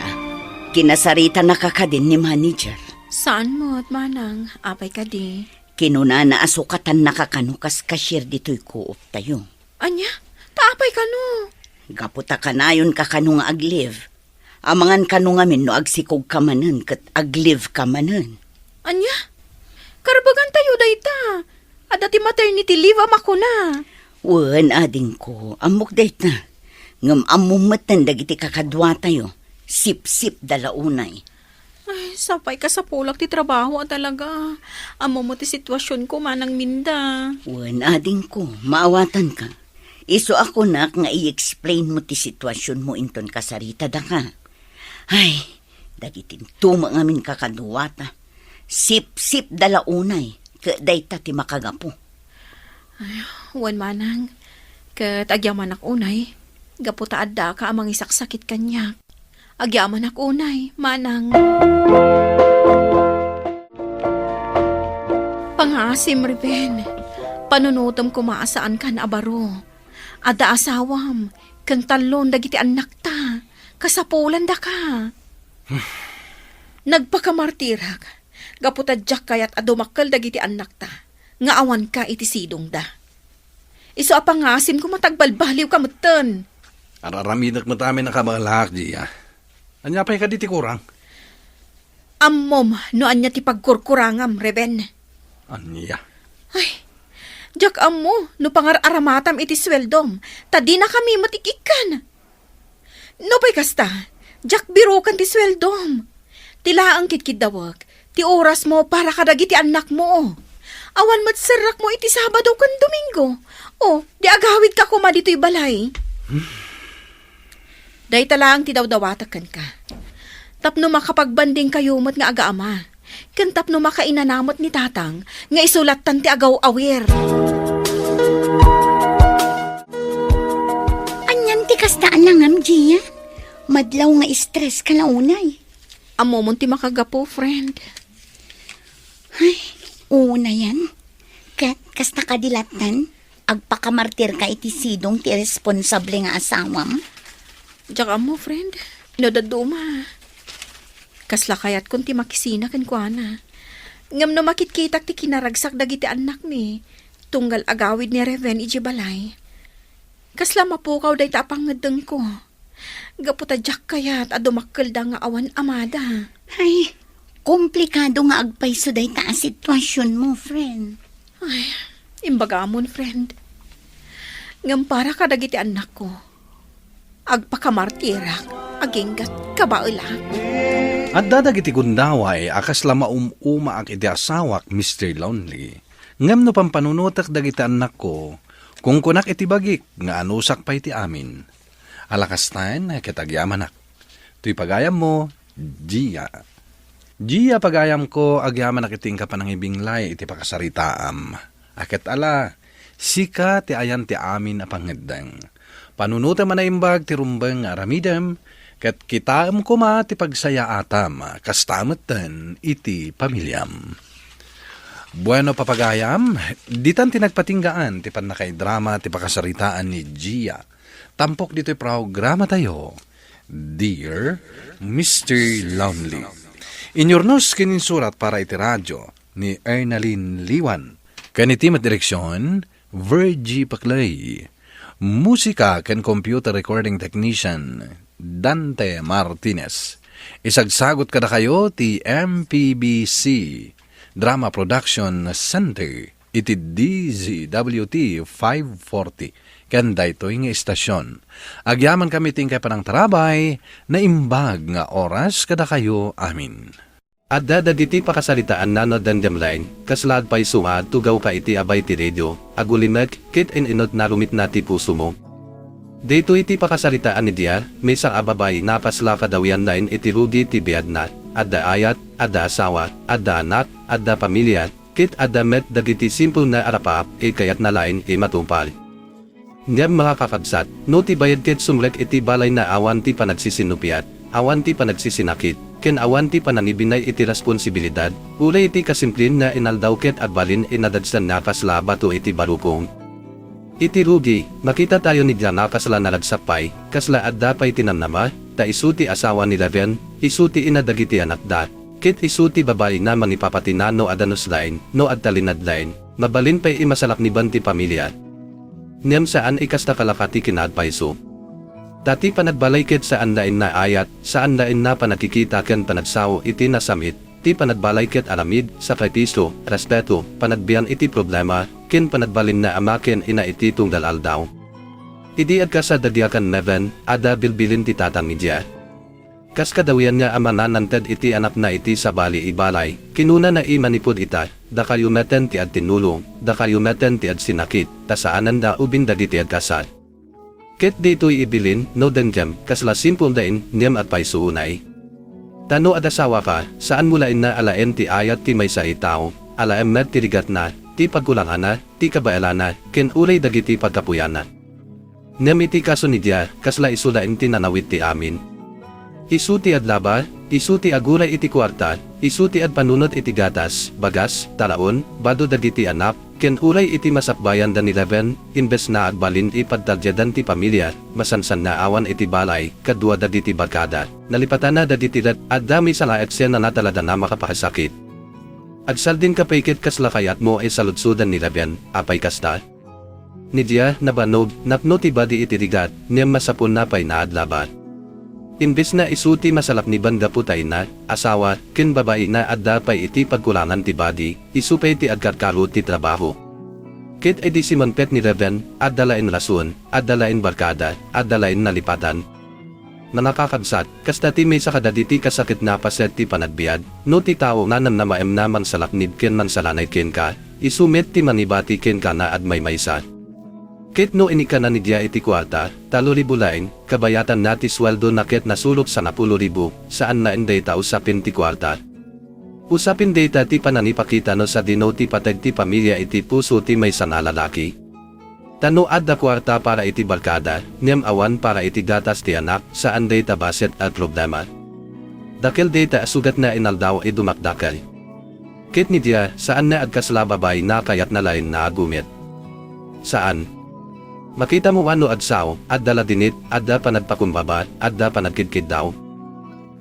kinasaritanaka kadin ni manager? Saan met, manang. Apay kadi? Kinunana a sukatannaka kano kas cashier ditoy co-op tayo. Ania? Ta apay kano? Gapu ta kanayonka kano nga ag-leave. Amangan kano ngamin no agsikogka manen ket ag-leave ka manen. Ania? Karbagan tayo dayta. Adda ti maternity leave a makuna. Wen, adingko, ammok dayta. Ngem ammom metten dagiti kakaduatayo. Sipsipda la unay. Ay, sapay kasapulak ti trabaho a talaga. Ammom ti situasionko, Manang Minda. Wen, adingko, maawatanka. Isu a kunak nga i-explain mo ti situasionmo inton kasaritada ka. Ay, dagiti tumo ngamin kakaduata. Sipsipda la unay, ket dayta ti makagapu. Ay, wen, Manang. Ket agyamanak unay, gapu ta addaka a mangisaksakit kaniak. Agyamanak unay, Manang. Pangaasim, Ruben. Panunotem koma a saankan a baro. Adda asawam, ken tallon dagiti annakta. Kasapulandaka. Nagpakamartirak, gapu ta diak kayat a dumakkel dagiti annakta, nga awanka iti sidongda. Isu a pangasim koma ta agbalbaliwka metten. Ar-aramidek met amin a kabaelak, Gia. Ania pay kadi ti kurang? Ammom no ania ti pagkurkurangam, Ruben. Ania? Ay, diak ammo no pangar-aramatam iti sueldom, ta dinakami met ik-ikkan. Nupay kasta, diak biroken ti sueldom. Ti laeng kidkiddawek, ti orasmo para kadagiti annakmo. Awan met serrekmo iti Sabado ken Domingo. O, di agawidka koma ditoy balay. Dayta laeng ti dawdawatek kenka. Tapno makapagbandingkayo met nga agaama. Ken tapno makainana met ni Tatang nga isu lattan ti agaw-awir. Anian ti kasta a langam, Gia? Madlaw nga stress ka la unay. Ammomon ti makagapu, friend. Ay, unayan. Ket kasta kadi lattan, agpakamartirka iti sidong ti responsable nga asawam? Diak ammo, friend. No dadduma, kasla kayatkon ti makisina kenkuana. Ngem no makitkitak ti kinaragsak dagiti annakmi, tunggal agawid ni Ruben idiay balay, kasla mapukaw dayta a pangngeddengko. Gapu ta diak kayat a dumakkelda nga awan amada. Ay, komplikado nga agpayso dayta a situasionmo, friend. Ay, imbagamon, friend. Ngem para kadagiti annakko, agpakamartirak, agingga kabaelak. Adda dagiti gundaway a kasla maum-umaak iti asawak, Mister Lonely. Ngem no pampanunotek dagiti annakko, kunkunak iti bagik nga anusak pay ti amin. Ala kastaen ket agyamanak. Toy pagayammo, Gia. Gia, pagayamko, agyamanak iti inka panangibinglay iti pakasaritaam. A ket ala, sika ti ayan ti amin a pangngeddeng. Panunotem a naimbag ti rumbeng nga aramidem, ket kitaem koma ti pagsayaatam, kasta metten iti pamiliam. Bueno, papagayam, ditan ti nagpatinggaan ti pannakaidrama ti pakasaritaan ni Gia. Tampok ditoy programatayo, Dear Mister Lonely. Inyurnos ken insurat para iti radio ni Ernalyn Liwan. Ken iti met direksion, Virgie Paclay. Musika ken computer recording technician, Dante Martinez. Isagsagot kadakayo ti M P B C Drama Production Center iti D Z W T five forty ken daytoy nga istasion. Agyamankami ti inkay panangtarabay, naimbag nga oras kadakayo amin. Adda dagiti pakasaritaan nga dandem laeng, kasla agpayso nga agtugawka iti abay ti radio, agulimek, ket in-inut nga rumitna ti pusomo. Daytoy ti pakasaritaan ni Gia, maysa a babai nga kasla kadawian laeng iti rugi ti biagna, adda ayat, adda asawa, adda anak, adda pamilia, ket adda met dagiti simple nga arapaap a kayatna laeng a matupad. Ngem, mga kakabsat, no ti bayag ket sumrek iti balay nga awan ti panagsisinupiat, awan ti panagsisinakit, ken awan ti panangibinay iti responsibilidad, uray iti kasimpleng nga inaldaw ket agbalin a nadagsen nga kasla bato iti barukong. Iti rugi, makitatayo ni Gia nga kasla naragsak pay, kasla adda pay ti namnama, ta isu ti asawa ni Ruben, isu ti ina dagiti anakda, Ket isu ti babaina mangipapatina no adanus laeng, no agtalinaed laeng, mabalin pay a masalakniban ti pamilia. Ngem saan a kasta kalaka ti kinaagpayso. Ta ti panagbalay ket saan laeng a ayat, saan laeng a panagkikita ken panagsao iti nasamit, ti panagbalay ket aramid, sakripisyo, respeto, panagbian iti problema, ken panagbalin nga ama ken ina iti tunggal aldaw. Idi agkasar dagiti a ken Leven, adda bilbilin ti tatang idiay. Kas kadawian nga ama nga nangted iti anakna iti sabali a balay, kinunana a manipud ita, dakayo metten ti agtinulong, dakayo metten ti agsinakit, ta saanen a ubing dagiti agkasar. Ket ditoy ibilin, no denggem, kasla simple laeng, ngem agpayso unay. Ta no agasawaka, saanmo laeng a alaen ti ayat ti maysa a tao, alaem met ti rigatna, ti pagkulanganna, ti kabaelana, ken uray dagiti paggapuana. Ngem iti kaso ni Dia, kasla isu laeng ti nanawit ti amin. Isu ti aglaba, isu ti aguray iti kuarta, isu ti agpanunot iti gatas, bagas, taraon, bado dagiti anak, ken uray iti masakbayan da ni Leven, imbes nga agbalin a pagtagyadan ti pamilia, masansan nga awan iti balay, kadua dagiti barkada. Nalipatana dagiti ret, adda maysa nga eksena nga talaga nga makapakasakit. Agsaldinkapay ket kasla kayatmo a saludsodan ni Leven, apay kasta? Ni Dia, nabannog, napno ti badi iti rigat, ngem masapulna pay nga aglaba. Imbes nga isu ti masalakniban gapu ta ina, asawa, ken babai nga adda pay iti pagkulangan ti badi, isu pay ti agkarkaro ti trabaho. Ket idi simangpet ni Leven, adda laeng rason, adda laeng barkada, adda laeng nalipatan. Nga nakakabsat, kasta ti maysa kadagiti kasakit nga paset ti panagbiag, no ti tao nga namnamaem nga mangsalaknib ken mangsalanay kenka, isu met ti mangibati kenka nga agmaymaysa. Ket no inikana ni Dia iti kuarta, talo ribu laeng, kabayatanna ti sueldo na ket nasurok sangapulo ribu, saan laeng dayta usapin ti kuarta. Usapin dayta ti panangipakita no sadino ti pateg ti pamilia iti puso ti maysa nga lalaki. Ta no adda kuarta para iti barkada, ngem awan para iti gatas ti anak, saan dayta bassit a problema. Dakkel dayta a sugat nga inaldaw a dumakdakkel. Ket ni Dia, saan nga agkasla babai nga kayatna laeng nga agumit. Saan. Makitamo a no agsao, adda ladingit, adda panagpakumbaba, adda panagkidkiddaw.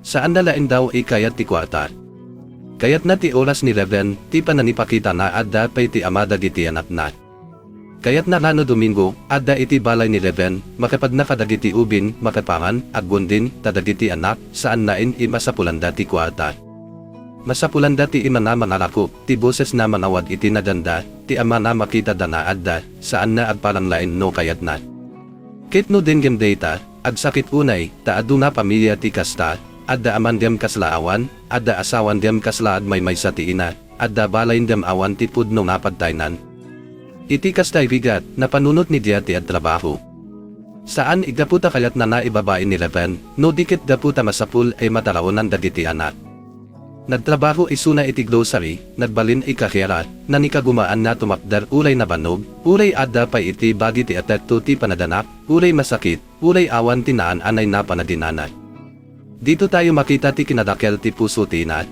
Saan nga laeng daw a kayat ti kuarta. Kayatna ti oras ni Leven, ti panangipakita nga adda pay ti ama dagiti anakna. Kayatna nga no Domingo, adda iti balay ni Leven, makipagna kadagiti ubing, makipangan, aggunding, kadagiti anak, saan laeng a masapulanda ti kuarta. Masapulanda ti ima nga mangalako, ti boses nga mangawag iti naganda, ti ama nga makitada nga adda, saan nga agparang laeng no kayatna. Ket no denggem dayta, agsakit unay, ta adu nga pamilia ti kasta, adda aman ngem kasla awan, adda asawa ngem kasla agmaymaysa ti ina, adda balay ngem awan ti pudno nga pagtaynan. Iti kasta a rigat, napanunot ni Dia ti agtrabaho. Saan a gapu ta kayatna nga ibabai ni Leven, no di ket gapu ta masapul a mataraonan dagiti anak. Nagtrabaho isuna iti grocery, nagbalin a kahiera, nanikagumaan nga tumakder uray nabannog, uray adda pay iti bagi ti epekto ti panaganak, uray masakit, uray awan ti naan-anay nga panaginana. Ditoy tayo makita ti kinadakkel ti puso ti ina.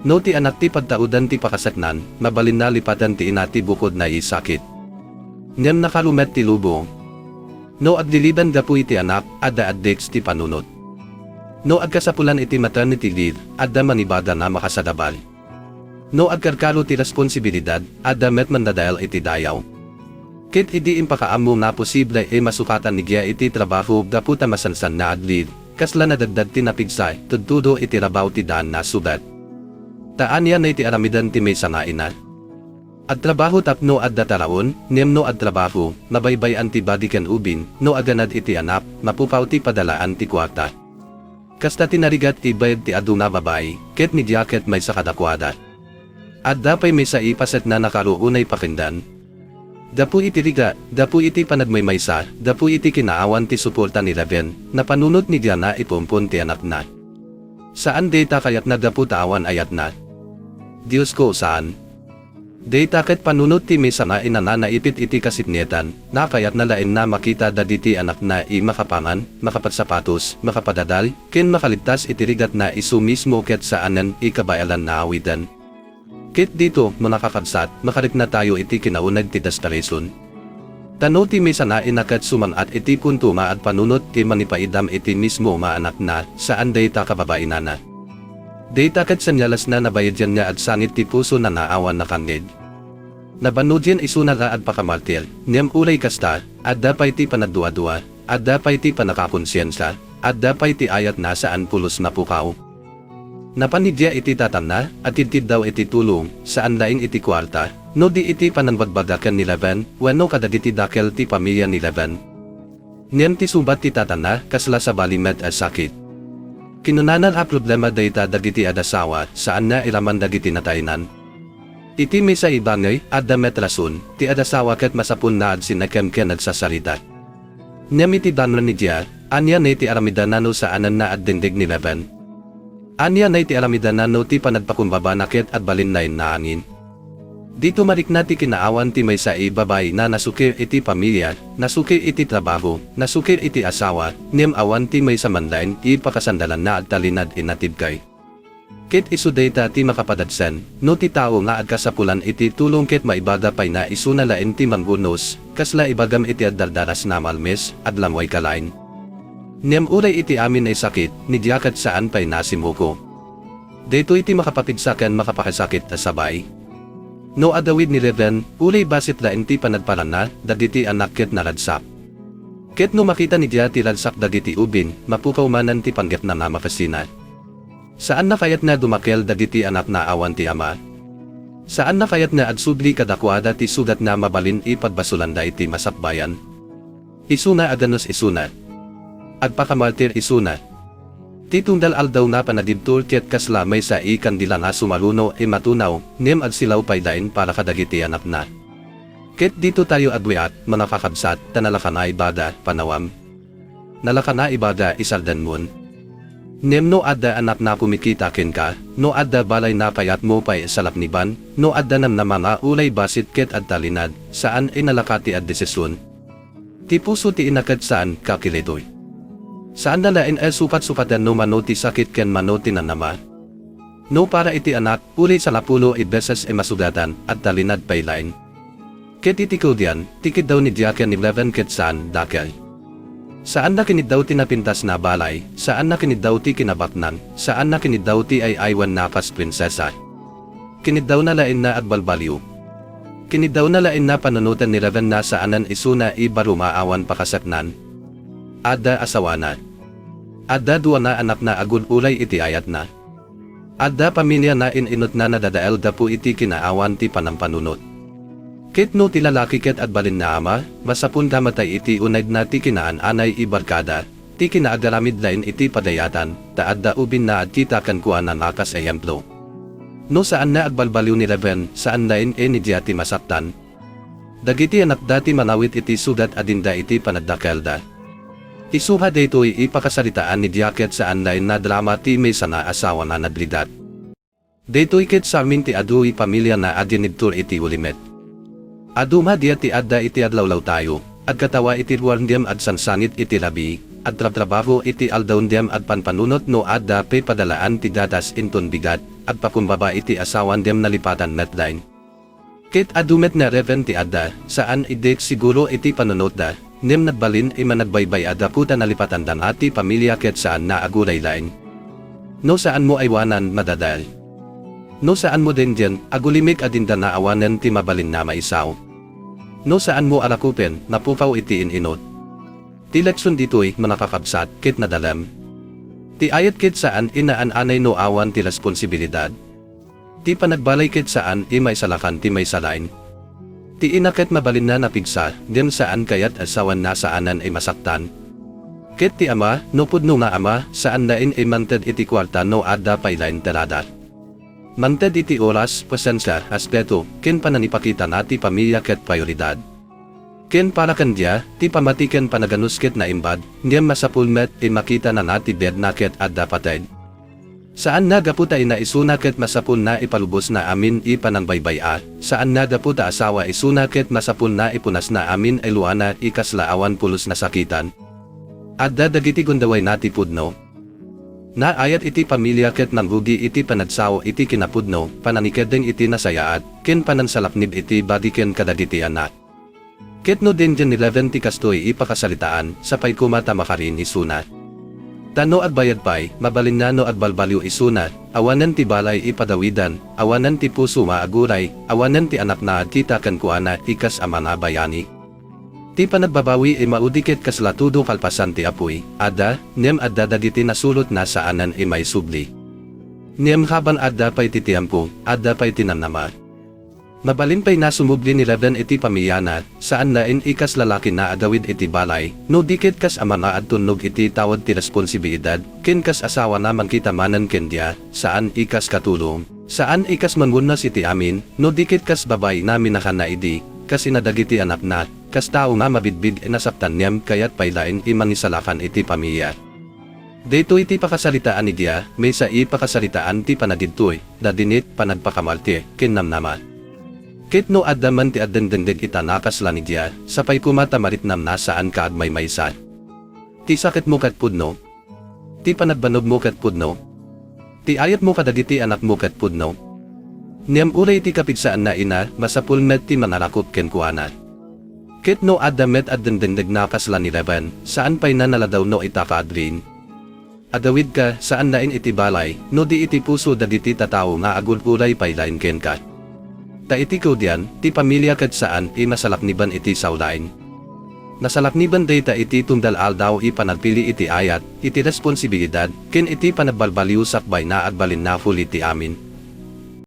No ti anak ti pagtaudan ti pakaseknan, mabalin nga lipatan ti ina ti bukod nga isakit. Ngem nakarumet ti lubong. No aglilidan gapu iti anak, adda addicts ti panunot. No agkasapulan iti maternity leave, adda mangibaga nga makasagabal. No agkarkaro ti responsibilidad, adda met mandadael iti dayaw. Ket idi impakaammo nga posible a masukatan ni Gia iti trabaho gapu ta masansan nga agleave, kasla nadagdag ti napigsa, tudtudo iti rabaw ti daan nga sugat. Ta ania nga iti aramiden ti maysa nga ina? Agtrabaho tapno adda taraon, ngem no agtrabaho, mabaybay-an ti bagi ken ubing, no aganad iti anak, mapukaw ti padalaan ti kuarta. Kasta ti narigat ti bayag ti adu nga babai, ket ni Gia ket maysa kadakuada. Adda pay maysa a paset nga nakaruonay pakengdan. Gapu iti rigat, gapu iti panagmaymaysa, gapu iti kinaawan ti suporta ni Leven, napanunot ni Gia nga ipompon ti anakna. Saan dayta kayatna gapu ta awan ayatna. Diosko, saan. Dayta ket panunot ti maysa nga ina nga naipit iti kasikngetan, nga kayatna laeng nga makita dagiti anakna a makapangan, makapagsapatos, makapadadal, ken makaligtas iti rigatna isu mismo ket saanen a kabaelan nga awiden. Ket dito, mga kakabsat, makarikna tayo iti kinauneg ti desperation. Ta no ti maysa nga ina ket sumang-at iti punto nga agpanunot ti mangipaidam iti mismo nga anakna, saan dayta kababainana. Dayta ket senyales na nabayadian nga agsangit ti puso na naawan nakangngeg. Nabannogen isuna nga agpakamartir, ngem uray kasta, adda pay ti panagduadua, adda pay ti pannakakonsiensia, adda pay ti ayat na saan pulos mapukaw. Napan ni Jia iti tatanna, agkidkiddaw iti tulong, saan laeng iti kuarta, no di iti panangbagbaga ken ni Leven, wenno kadagiti dakkel ti pamilia ni Leven. Ngem ti subat ti tatanna, kasla sabali met a sakit. Kinunana a problema dayta dagiti adasawa, saan nga iraman dagiti nataynan. Iti maysa a bangay, adda met rason, ti adasawa ket masapul nga agsinekem ken agsasarita. Ngem iti danum ni Jia, ania ngay ti aramidana no saanen nga agdengdeng ni Leven? Ania ngay ti aramidana no ti panagpakumbabana ket agbalin laeng nga angin? Dito marikna ti kinaawan ti maysa a babai nga nasukir iti pamilia, nasukir iti trabaho, nasukir iti asawa, ngem awan ti maysa man laeng a pakasandalan nga agtalinaed a natibkay. Ket isu dayta ti makapadagsen, no ti tao nga agkasapulan iti tulong ket maibaga pay nga isuna laeng ti mangurnos, kasla ibagam iti agdardaras nga malmes, aglamwayka laeng. Ngem uray iti amin a sakit, ni Jia ket saan pay nga simuko. Daytoy ti makapapigsa ken makapakasakit a sabali. No agawid ni Leven, uray bassit laeng ti panagparanna, dagiti annak ket naragsak. Ket no makita ni Jia ti ragsak dagiti ubing, mapukaw manen ti panggepna nga makasina. Saanna kayat nga dumakkel dagiti annak nga awan ti ama? Saanna kayat nga agsubli kadakuada ti sugat nga mabalin a pagbasolanda iti masakbayan? Isuna a ganus isuna. Agpakamartir isuna. Ti tunggal aldaw nga panagibtur ket kasla maysa a kandila nga sumaruno a matunaw, ngem agsilaw pay laeng para kadagiti annakna. Ket ditotayo agrigat, mga kakabsat, ta nalaka nga ibaga, panawam. Nalaka nga ibaga, isaldanmon. Ngem no adda annak nga kumikita kenka, no adda balay nga kayatmo pay salakniban, no adda namnama nga uray bassit ket agtalinaed, saan a nalaka ti agdesision. Ti puso ti ina ket saan a kilitoy. Saanna laeng a supat-supaten no mano ti sakit ken mano ti namnama. No para iti annak, uray sangapulo a beses a masugatan, agtalinaed pay laeng. Ket iti kudian, ti kiddaw ni Jia ken ni Leven ket saan a dakkel. Saanna kiniddaw ti napintas nga balay, saanna kiniddaw ti kinabaknang, saanna kiniddaw ti ay-aywan nga kas prinsesa. Kiniddawna laeng nga agbalbaliw. Kiniddawna laeng nga panunoten ni Leven nga saanen isuna a baro nga awan pakaseknan. Adda asawana. Adda dua nga annakna a gud-uray iti ayatna. Adda pamiliana a in-inut nga nadadael gapu iti kinaawan ti panampanunot. Ket no ti lalaki ket agbalin nga ama, masapul nga matay iti unegna ti kinaan-anay a barkada, ti kinaagaramid laeng iti pagayatan, ta adda ubing nga agkita kenkuana nga kas ehemplo. No saan nga agbalbaliw ni Leven, saan laeng a ni Jia ti masaktan. Dagiti annakda ti mangawit iti sugat a dinda iti panagdakkelda. Isuha daytoy a pakasaritaan ni Jia ket saan laeng nga drama ti maysa nga asawa nga nagrigat. Daytoy ket samin ti adu a pamilia nga agingibtur iti ulimek. Adu nga dia ti adda iti aglawlawtayo, agkatawa iti ruar ngem agsangsangit iti rabii, agtrabtrabaho iti aldaw ngem agpanpanunot no adda pay padalaan ti gatas inton bigat, agpakumbaba iti asawa ngem nalipatan met laeng. Ket adu met nga Leven ti adda, saan a di siguro iti panunotda, ngem nagbalin a managbaybay-a gapu ta nalipatanda nga ti pamilia ket saan nga aguray laeng. No saanmo aywanan, madadael. No saanmo denggen, agulimek a dinda nga awanen ti mabalin nga maisaw. No saanmo arakupen, mapukaw iti in-inut. Ti leksion ditoy, mga kakabsat, ket nadalem. Ti ayat ket saan a naan-anay no awan ti responsibilidad. Ti panagbalay ket saan a maisalakan ti maysa laeng. Ti ina ket mabalin nga napigsa, ngem saan kayat a sawen nga saanen a masaktan. Ket ti ama, no pudno nga ama, saan laeng a mangted iti kuarta no adda pay laeng ti rada. Mangted iti oras, presensia, respeto, ken panangipakita nga ti pamilia ket prioridad. Ken para ken dia, ti pammati ken panaganus ket naimbag, ngem masapul met a makitana nga ti biagna ket adda pateg. Saan nga gapu ta ina isuna ket masapul nga ipalubosna amin a panangbaybay-a, saan nga gapu ta asawa isuna ket masapul nga ipunasna amin a luana a kasla awan pulos nasakitan. Adda dagiti gundaway nga ti pudno. Naayat iti pamilia ket nangrugi iti panagsao iti kinapudno, panangikeddeng iti nasayaat, ken panangsalaknib iti bagi ken kadagiti anak. Ket no denggen ni Leven ti kastoy a pakasaritaan, sapay koma ta makarin isuna. Ta no agbayag pay, mabalinna no agbalbaliw isuna, awanen ti balay ipadawidan, awanen ti puso nga aguray, awanen ti anakna agkita kenkuana ikas a mangabayani. Ti panagbabawi a maudi ket kasla tudo kalpasan ti apuy, adda, ngem adda dagiti nasulotna saanen a maisubli. Ngem habang adda pay ti tiempo, adda pay ti namnama. Mabalin pay a sumubli ni Reuben iti pamiliana, saan laeng a kas lalakina a agawid iti balay, no di ket kas ama nga agtunnog iti tawag ti responsibilidad, ken kas asawana a mangkita manen ken dia, saan a kas katulong, saan a kas mangwennas iti amin, no di ket kas babaina a minakanna idi, kas ina dagiti anakna, kas tao nga mabidbid a nasaktan ngem kayat pay laeng a mangisalakan iti pamilia. Daytoy ti pakasaritaan ni dia, maysa a pakasaritaan ti panagidtoy, dadinit, panagpakamalti, ken namnama. Ket no adda man ti agdengdengngeg ita a kasla ni dia, sapay koma ta maritnamna saan a agmaymaysa. Ti sakitmo ket pudno. Ti panagbannogmo ket pudno. Ti ayatmo kadagiti anakmo ket pudno. Ngem uray ti kapigsaanna ina, masapul met ti mangarakop kenkuana. Ket no adda met agdengdengngeg a kasla ni Reuben, saan pay a naladaw no ita kaagring. Agawidka, saan laeng iti balay, no di iti puso dagiti tattao nga agul-uray pay laeng kenka. Ta iti kaudian, ti pamilia ket saan a masalakniban iti sao laeng. Nasalakniban dayta iti tunggal aldaw a panagpili iti ayat, iti responsibilidad, ken iti panagbalbaliw sakbay a agbalinna huli ti amin.